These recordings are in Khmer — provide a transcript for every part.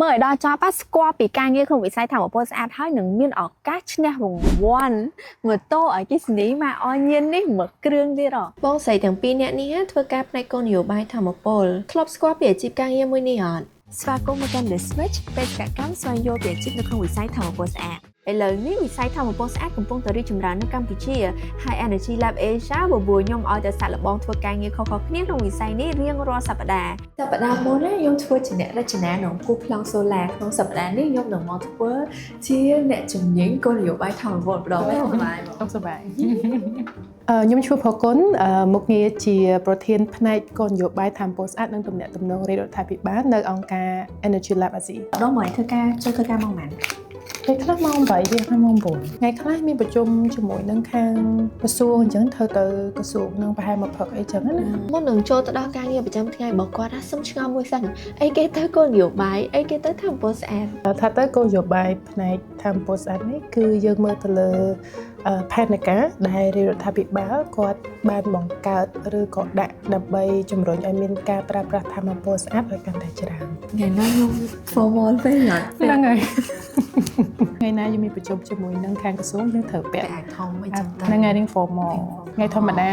មើលឲ្យដល់ចប់ស្គាល់ពីការងារក្នុងវិស័យថាមពលស្អាតហើយនឹងមានឱកាសឈ្នះរង្វាន់ម៉ូតូអគ្គិសនីម៉ាកអញៀននេះមួយគ្រឿងទៀតហ៎។ បងស្រីទាំងពីរនាក់នេះធ្វើការផ្នែកគោលនយោបាយថាមពលធ្លាប់ស្គាល់ពីអាជីពការងារមួយនេះអត់? ស្វាគមន៍មកកាន់ The Switch បេសកកម្មស្វែងយល់ពីអាជីពនៅក្នុងវិស័យថាមពលស្អាតឥឡូវនេះវិស័យថាមពលស្អាតកំពុងតែរីកចម្រើននៅកម្ពុជាហើយ Energy Lab Asia បបួលខ្ញុំឲ្យទៅសាកល្បងធ្វើការងារខុសៗគ្នាក្នុងវិស័យនេះរៀងរាល់សប្តាហ៍ សប្តាហ៍មុនណាខ្ញុំធ្វើជាអ្នករចនានិងគូសប្លង់សូឡាក្នុងសប្តាហ៍នេះខ្ញុំនឹងមកធ្វើជាអ្នកជំនាញគោលនយោបាយថាមពលម្ដងវិញសប្បាយមក សុខសប្បាយខ្ញុំឈ្មោះផគុណមុខងារជាប្រធានផ្នែកគោលនយោបាយថាមពលស្អាតនិងទំនាក់ទំនងរាជរដ្ឋាភិបាលនៅអង្គការ Energy Lab អាស៊ី។ ដល់មកធ្វើការចូលធ្វើការម៉ោងប៉ុន្មាន? ពេលខ្លះម៉ោង8ពេលខ្លះម៉ោង9ថ្ងៃខ្លះមានប្រជុំជាមួយនឹងខាងក្រសួងអញ្ចឹងត្រូវទៅក្រសួងនឹងប្រហែលមកព្រឹកអីចឹងណា។ មុននឹងចូលទៅដល់ការងារប្រចាំថ្ងៃរបស់គាត់ណាសុំឆ្ងល់មួយសិនអីគេទៅគោលនយោបាយអីគេទៅថាមពលស្អាត? ថាទៅគោលនយោបាយផ្នែកថាមពលស្អាតនេះគឺយើងមើលទៅលើផែនការដែលរាជរដ្ឋាភិបាលគាត់បានបង្កើតឬក៏ដាក់ដើម្បីជំរុញឲ្យមានការប្រើប្រាស់ថាមពលស្អាតឲ្យកាន់តែច្រើន។ ថ្ងៃនេះខ្ញុំ formal ពេកអត់? ហ្នឹងហើយថ្ងៃណាយើងមានប្រជុំជាមួយនឹងខាងក្រសួងយើងត្រូវពាក់ តែធំអីចឹងទៅ ហ្នឹងហើយនឹង formal ថ្ងៃធម្មតា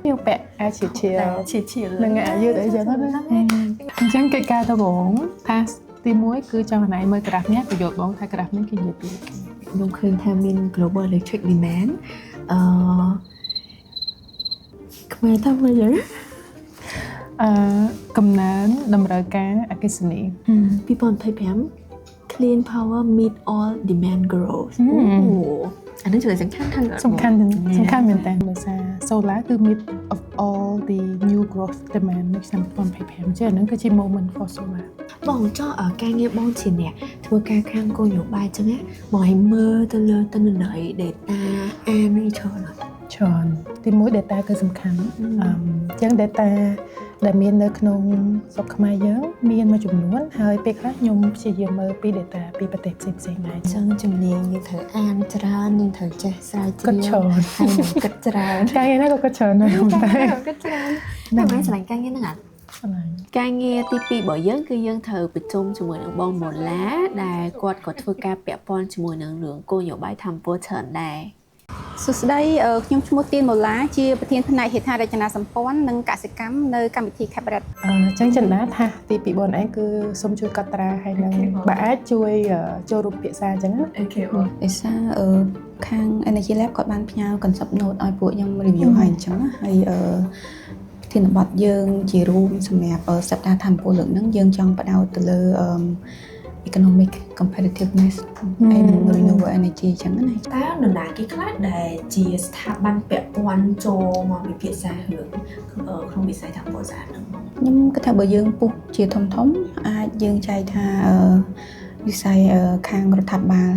យើងពាក់អាវជាជា ជាជា ហ្នឹងហើយអាយឺតអីចឹងណាអញ្ចឹងកិច្ចការដំបូងថាទី1គឺចង់ឲ្យណៃមើលក្រាហ្វនេះប្រយោជន៍បងថាក្រាហ្វនេះគេនិយាយពី ខ្ញុំឃើញថាមាន global electric demand ខ្មែរថាម៉េចហ្នឹង? កំណើនតម្រូវការអគ្គិសនី។ 2025 clean power meet all demand growth អូអានេះចំណុចសំខាន់ថា សំខាន់សំខាន់មែនតើដោយសារ solar គឺ meet of all the new growth demand នៅឆ្នាំ2025ចឹងអាហ្នឹងគឺជា moment for solar។ បងចង់ឲ្យការងារបងជាអ្នកធ្វើការខាងគោលនយោបាយចឹងណាបងឲ្យមើលទៅលើទិន្នន័យ data អាននេះច្រើនអត់? ច្រើនទីមួយ data គឺសំខាន់អញ្ចឹង data ដែលមាននៅក្នុងស្រុកខ្មែរយើងមានមួយចំនួនហើយពេលខ្លះខ្ញុំព្យាយាមមើលពី data ពីប្រទេសផ្សេងៗដែរ។ ចឹងជំនាញយើងត្រូវអានច្រើនយើងត្រូវចេះស្រាវជ្រាវ គិតច្រើន ហើយនឹងគិតច្រើន។ ការងារណាក៏គិតច្រើនដែរតែ គិតច្រើនតែមិនស្រឡាញ់ការងារហ្នឹងអត់? ស្រឡាញ់។ ការងារទី2របស់យើងគឺយើងត្រូវប្រជុំជាមួយនឹងបងម៉ូឡាដែលគាត់ក៏ធ្វើការពាក់ព័ន្ធជាមួយនឹងរឿងគោលនយោបាយថាមពលច្រើនដែរ។ សួស្តីខ្ញុំឈ្មោះទៀនម៉ូឡាជាប្រធានផ្នែកហេដ្ឋារចនាសម្ព័ន្ធនិងកសិកម្មនៅកម្មវិធី CAPRED។ អញ្ចឹងចិន្តាថាទី2បងឯងគឺសូមជួយកត់ត្រាហើយនឹងបើអាចជួយចូលរួមពិភាក្សាអញ្ចឹងណា។ OK បង។ ដោយសារខាង Energy Lab គាត់បានផ្ញើ concept note ឲ្យពួកខ្ញុំ review ហើយអញ្ចឹងណាហើយប្រធានបទយើងជារួមសម្រាប់សប្តាហ៍ថាមពលលើកហ្នឹងយើងចង់ផ្ដោតទៅលើeconomic competitiveness ហើយនិង renewable energy អញ្ចឹងណា។ តើនរណាគេខ្លះដែលជាស្ថាប័នពាក់ព័ន្ធចូលមកពិភាក្សារឿងក្នុងវិស័យថាមពលស្អាតហ្នឹងបង? ខ្ញុំគិតថាបើយើងពុះជាធំធំអាចយើងចែកថាវិស័យខាងរដ្ឋាភិបាល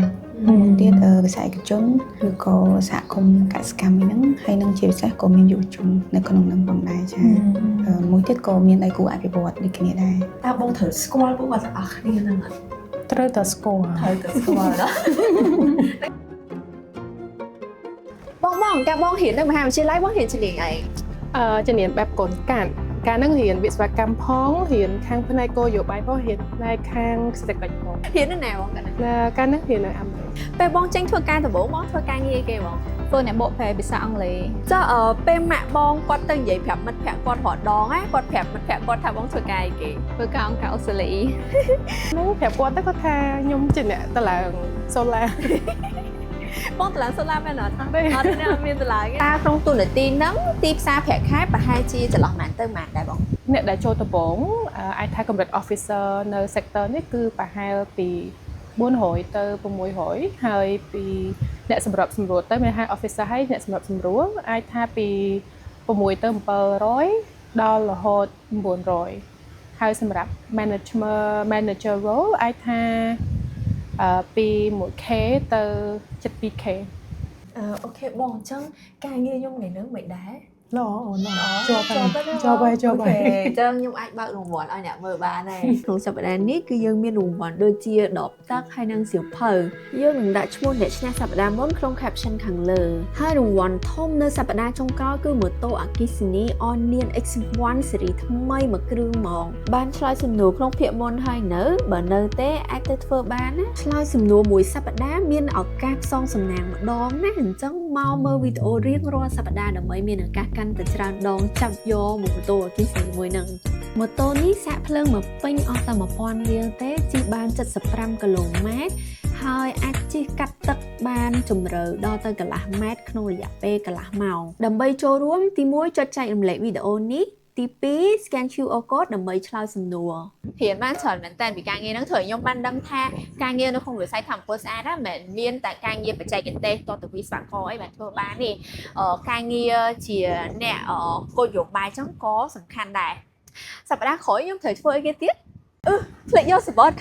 មួយទៀតវិស័យឯកជនឬក៏សហគមន៍កសិកម្មអីហ្នឹងហើយនឹងជាពិសេសក៏មានយុវជននៅក្នុងហ្នឹងផងដែរចាមួយទៀតក៏មានដៃគូអភិវឌ្ឍដូចគ្នាដែរ។ តើបងត្រូវស្គាល់ពួកគាត់ទាំងអស់គ្នាហ្នឹងអត់? ត្រូវតែស្គាល់។ ត្រូវតែស្គាល់ណា។ បងបងកាលបងរៀននៅមហាវិទ្យាល័យបងរៀនជំនាញអី? ជំនាញបែបកូនកាត់កាលហ្នឹងរៀនវិស្វកម្មផងរៀនខាងផ្នែកគោលនយោបាយផងរៀនផ្នែកខាងសេដ្ឋកិច្ចផង។ រៀននៅណាបងកាលហ្នឹង? ណាកាលហ្នឹងរៀននៅអាមេរិក។ ពេលបងចេញធ្វើការដំបូងបងធ្វើការងារគេបង? ធ្វើអ្នកបកប្រែភាសាអង់គ្លេស។ ចុះពេលម៉ាក់បងគាត់ទៅនិយាយប្រាប់មិត្តភក្តិគាត់រាល់ដងណាគាត់ប្រាប់មិត្តភក្តិគាត់ថាបងធ្វើការអីគេ? ធ្វើការអង្គការអូស្ត្រាលី។ ហ្នឹងប្រាប់គាត់ទៅគាត់ថាខ្ញុំជាអ្នកតម្លើង solar។ បងតម្លើងសូឡាមែនអត់? អត់ទេ។ អត់ទេអត់មានតម្លើងទេតើក្នុងទូនាទីហ្នឹងទីផ្សារប្រាក់ខែប្រហែលជាចន្លោះប៉ុន្មានទៅប៉ុន្មានដែរបង? អ្នកដែលចូលដំបូងអាចថាកម្រិត officer នៅ sector នេះគឺប្រហែលពី400ទៅ600ហើយពីអ្នកសម្របសម្រួលទៅមានថា officer ហើយអ្នកសម្របសម្រួលអាចថាពី6ទៅ700ដល់រហូត900ហើយសម្រាប់ manager role អាចថាពី 1K ទៅ 72K។ OK បងអញ្ចឹងការងារខ្ញុំថ្ងៃហ្នឹងមិនដែរ? ល្អអូនល្អជាប់ហើយជាប់ហើយជាប់ហើយ។ អញ្ចឹងខ្ញុំអាចបើករង្វាន់ឲ្យអ្នកមើលបានហើយក្នុងសប្តាហ៍នេះគឺយើងមានរង្វាន់ដូចជាដបទឹកហើយនិងសៀវភៅយើងនឹងដាក់ឈ្មោះអ្នកឈ្នះសប្តាហ៍មុនក្នុង caption ខាងលើហើយរង្វាន់ធំនៅសប្តាហ៍ចុងក្រោយគឺម៉ូតូអគ្គិសនី Onion X1 ស៊េរីថ្មីមួយគ្រឿងហ្មងបានឆ្លើយសំណួរក្នុងភាគមុនហើយនៅបើនៅទេអាចទៅធ្វើបានណាឆ្លើយសំណួរមួយសប្តាហ៍មានឱកាសផ្សងសំណាងម្ដងណាអញ្ចឹងមកមើលវីដេអូរៀងរាល់សប្តាហ៍ដើម្បីមានឱកាសកាន់តែច្រើនដងចាប់យកម៉ូតូអគ្គិសនីមួយហ្នឹងម៉ូតូនេះសាកភ្លើងមកពេញអស់តែ1000រៀលទេជិះបាន75គីឡូម៉ែត្រហើយអាចជិះកាត់ទឹកបានជម្រៅដល់ទៅកន្លះម៉ែត្រក្នុងរយៈពេលកន្លះម៉ោងដើម្បីចូលរួមទី1ចុចចែករំលែកវីដេអូនេះទី2 scan QR code ដើម្បីឆ្លើយសំណួររៀនបានច្រើនមែនតើពីការងារហ្នឹងធ្វើឲ្យខ្ញុំបានដឹងថាការងារនៅក្នុងវិស័យថាមពលស្អាតហ្នឹងមិនមែនមានតែការងារបច្ចេកទេសតទៅវិស្វករអីបានធ្វើបានទេការងារជាអ្នកគោលនយោបាយចឹងក៏សំខាន់ដែរសប្តាហ៍ក្រោយខ្ញុំត្រូវធ្វើអីគេទៀតអឺភ្លេចយកសំបុត្រ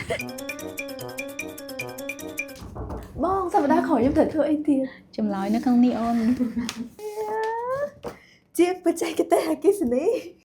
បងសប្តាហ៍ក្រោយខ្ញុំត្រូវធ្វើអីទៀត? ចម្លើយនៅក្នុងនេះអូន។ ជាបច្ចេកទេសអគ្គិសនី។